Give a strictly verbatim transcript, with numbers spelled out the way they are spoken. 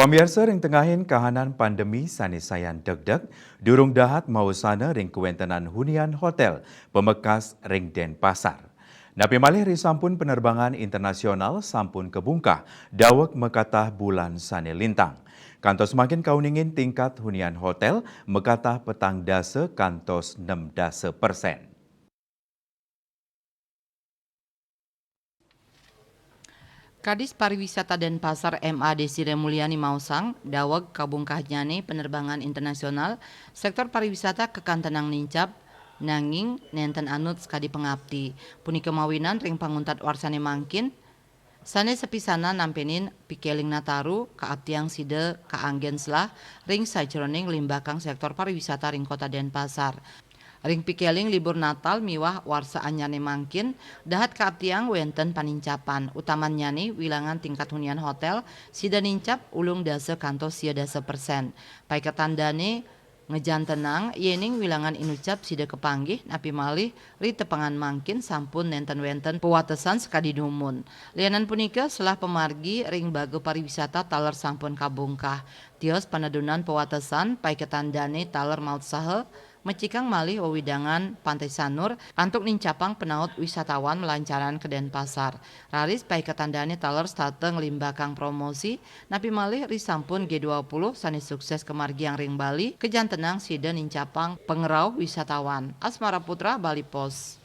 Pamiarsa, ring tengahin kahanan pandemi sane sayan degdeg, durung dahat maosana ring kawentenan hunian hotel pamekas ring Denpasar. Napi malih ri sampun penerbangan internasional sampun kabungkah daweg makatah bulan sane lintang. Kantos mangkin kauningin tingkat hunian hotel makatah petang dasa kantos nem dasa persen. Kadis Pariwisata Denpasar M A Desire Mulyani maosang, daweg kabungkahnyane penerbangan internasional, sektor pariwisata kakantenang nincap, nanging nenten anut sakadi pangapti. Punika mawinan ring panguntat warsane mangkin, sane sapisanan nampenin pikeling Nataru kaaptiang sida kaanggen selah ring sajeroning limbakang sektor pariwisata ring Kota Denpasar. Ring pikeling libur Natal miwah warsa anyarne mangkin, dahat kaaptiang wenten panincapan, utamannyane wilangan tingkat hunian hotel sida nincap ulung dasa kantos sia dasa persen. Paiketan dane ngajantenang yening wilangan inucap sida kapanggih, napi malih ri tepengan mangkin sampun nenten wenten pawatesan sakadi dumun. Lianan punika, selah pamargi ring baga pariwisata taler sampun kabungkah. Tios panedunan pawatesan, paiketan dane taler mautsaha mecikang malih wewidangan Pantai Sanur antuk nincapang panaut wisatawan malancaran ka Denpasar. Raris paiketan dane taler setata nglimbakang promosi, napi malih ri sampun G dua puluh sane sukses kamargiang ring Bali, kajantenang sida nincapang pangrauh wisatawan. Asmara Putra, Bali Post.